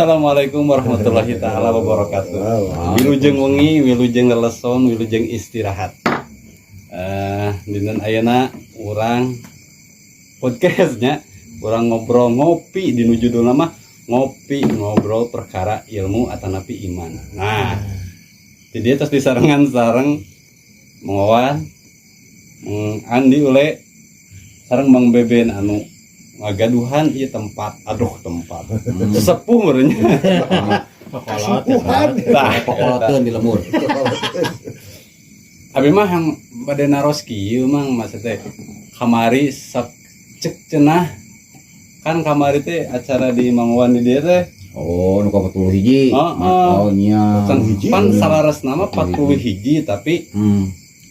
Assalamualaikum warahmatullahi taala wabarakatuh. Wilujeng wengi, wilujeng leleson, wilujeng istirahat. Dinten ayeuna urang podcastnya, urang ngobrol ngopi, di judul nama ngopi ngobrol perkara ilmu atanapi iman. Nah, jadi atas disarengan sareng Mang Wawan, Mang Andi Ule, sareng Mang Beben anu ngagaduhan ieu tempat, aduh, tempat sesepuh meureun nya. Kokolot ya. Tah, Kokoloteun di lemur. Abi mah yang bade naros kieu, Mang, maksudnya kamari sak cek cenah kan kamari teh acara di Mang Wan di dieu teh. Oh, nu ka 41. Heeh. Oh nya. Can pan salaresna mah 40 hiji, tapi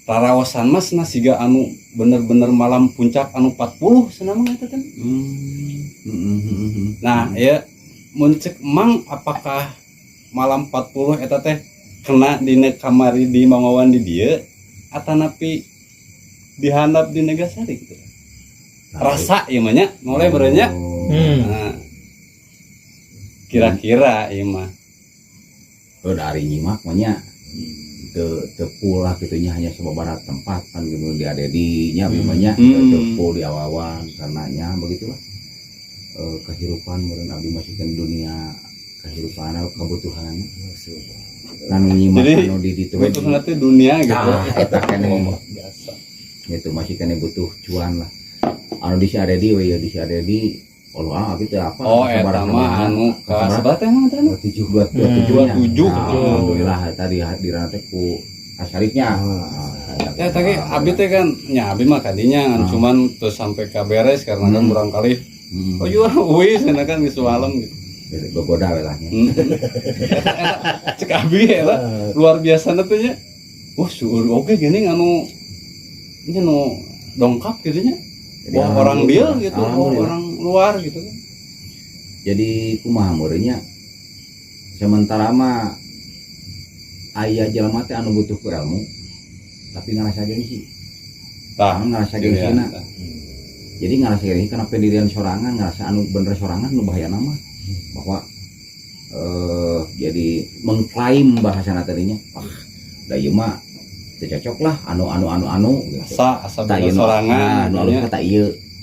raraosan mah cenah siga anu bener-bener malam puncak anu 40 cenah mah eta teh. Nah, ya mun cek Mang, apakah malam 40 eta teh kena dina kamari di Mang Wawan di dieu atanapi dihandap di Negasari gitu? Rasa ieu mah nya, mulai berenya. Oh. Nah, kira-kira ieu mah. Oh, dari nyimak mah nya teu teu full lah gitu nya, hanya sababaraha tempat kan gitu di ADD nya nya teu full di awawan karena nya begitulah, kehidupan meureun abdi masih kan dunia kehidupan kebutuhan kan nyimak Jadi, anu di ditu. Butuh nanti dunia gitu. Tah, eta keneh. Biasa. Gitu masih keneh butuh cuan lah. Anu di si Adedi we ya, di si Adedi Allah abdi teh apa. Oh, eta mah anu ka sabaraha teh emang teh? 27, 27 nya. 27. Nah, alhamdulillah tadi di teh ku asarifnya. Ya, tapi abi teh kan nya abi mah kadinya kan cuman terus sampai ka beres karena kan barangkali oh iya wis cenah kan geus malam gitu. Gogoda we lah nya. Eta eta cek abi eta luar biasa teh nya. Wah, seueur oge gini anu ini nu dongkap gitu nya. Jadi Wah, orang dia gitu, wah, alhamdulillah. Orang luar gitu kan. Jadi kumaha meureunnya, sementara mah aya jelema teh anu butuh ku ilmu tapi ngerasa gengsi. Tah, Anu ngerasa iya, gengsina. Tah. Jadi ngerasa gengsi karena pendirian sorangan, ngerasa anu bener sorangan. Nu bahaya nama bahwa jadi mengklaim bahasana tadinya, wah, da ieu mah teu cocok lah anu anu anu anu gitu. Asa asa Tak bener ieu sorangan nah, nu gitu alus nya. Kata ieu.